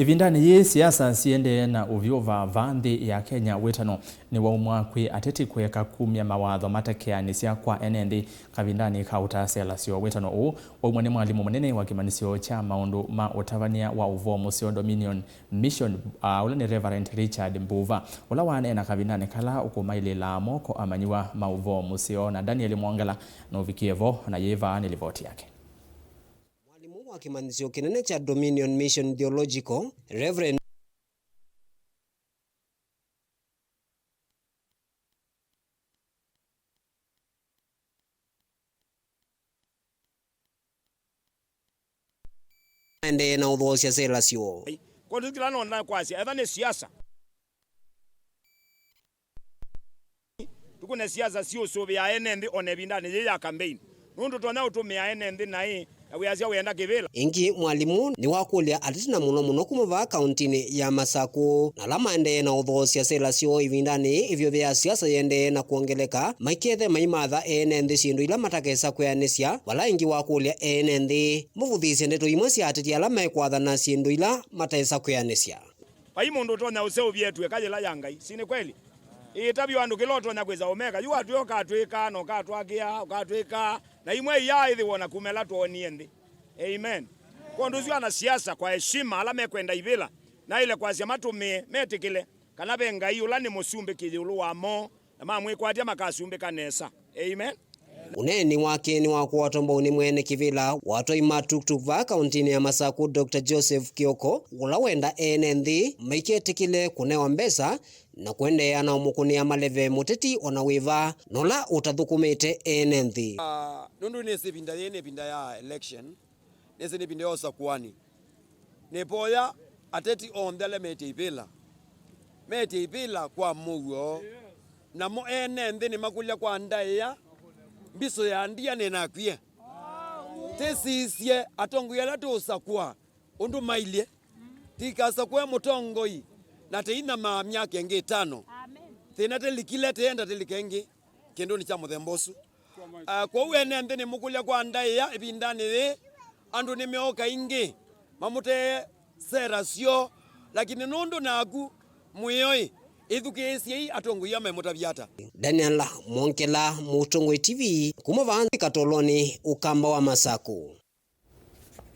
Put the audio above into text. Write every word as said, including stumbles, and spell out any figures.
Ĩvindanĩ yĩĩ, siasa siendee na ũvyũ vaa nthĩ ya Kenya. Wĩtano nĩwaumwa kwĩ ateti kũeka kumya mawatho matekeanĩsya kwa ene nthĩ kavindanĩ ka ũtaa syela syoo. Wĩtano ũũ waumwa nĩ mwalimũ mũnene wa kĩmanyĩsyo kya maũndũ ma ũtavany'a wa ũvoo mũseo, Dominion Mission, ah, ũla nĩ Reverend Richard Mbuva, ũla waneena kavindanĩ kala ũkũmailĩĩlaa moko amanyĩw'a ma ũvoo mũseo. Na Daniel Mwongela nũvikie vo, na yĩĩ vaa nĩ livoti yake. Mwalimũ wa kĩmanyĩsyo kĩnene kya Dominion Mission Theological, Reverend maendee na ũthoosya sela syoo. Kwondũ kĩla nonda kwasya, etha nĩ siasa. Tũkũne siasa siũsũvĩaa ene nthĩ o na ĩvindanĩ yĩĩ ya kambeini, nũndũ tonya ũtũmĩa ene nthĩ naĩ na wĩasya wĩenda kĩvĩla. Ĩngĩ, mwalimũ nĩwakũlya ateti, na mũno mũno kuma vaa kauntinĩ ya Masakũ, na ala maendee na ũthoosya sela syoo ĩvindanĩ yĩĩ ĩvyũvĩ ya siasa yĩendee na kwongeleka, maikethe maimatha ene nthĩ syĩndũ ila matakesa kwĩanĩsya, vala ĩngĩ wakũlya ene nthĩ mavũthĩĩsye ndeto imwe sya ateti ala mekwathana syĩndũ ila matesa kwĩanĩsya. Vai mũndũ ũtonya ũseũvya ĩtuĩka yĩla ya Ngai. Si nĩ kweli? Ĩĩ, tavya andũ kĩla ũtonya kwĩsa ũmeka. Yu watwĩa ũkatwĩka, na ũkatwakĩa, ũkatwĩka, na imwe iyaa ĩthĩwa o na kuma ĩla twoonie nthĩ. Amen. Kwondũ ũsu, ana siasa kwa heshima, ala mekwenda ivĩla, naĩle kwasya matũmĩe, metĩkĩle kana ve Ngai ũla nĩ mũsumbĩki ĩũlũ wamo, na mamwĩkwatya makasumbĩka nesa. Amen. Ũneeni wake nĩwakwatwa mbau nĩ mwene kĩvĩla wa atwai ma tuktuk vaa kauntinĩ ya Masakũ, Doctor Joseph Kioko, ũla wenda ene nthĩ maiketĩkĩle kũnewa mbesa na kũendeea na ũmũkũnĩa maleve mũteti o na wĩva na ũla ũtathũkũmĩte ene nthĩ. Ah, nũndũ nĩsĩ ĩvinda yĩĩ nĩ ĩvinda ya election, nĩsĩ nĩ ĩvinda ya ũsakũani. Nĩvoya ateti onthe ala metie ivĩla, metie ivĩla kwa mũuo, namo ene nthĩ nĩmakũlya kwa ndaĩa, mbisũ ya ndia nĩnakwie. Tĩsisye atongoi ala tũũsakũa ũndũ mailyĩ. Tĩikasakũe mũtongoi na tĩinyamaa myaka ĩngĩ ĩtano. Thĩna tĩlikile, tĩenda tĩlike ĩngĩ kĩndũnĩ kya mũthemba ũsu. Ah, kwoou ene nthĩ nĩmũkũlya kwa ndaĩa ĩvindanĩ yĩĩ, andũ nĩmeũka ĩngĩ mamũtee sera syoo, lakini nũndũ naku mwĩoi, ĩthukĩĩsyei atongoi aa memũtavya ata. Daniel Mwongela, Mũtongoi T V, kuma vaa nthĩ Katolonĩ, Ũkamba wa Masakũ.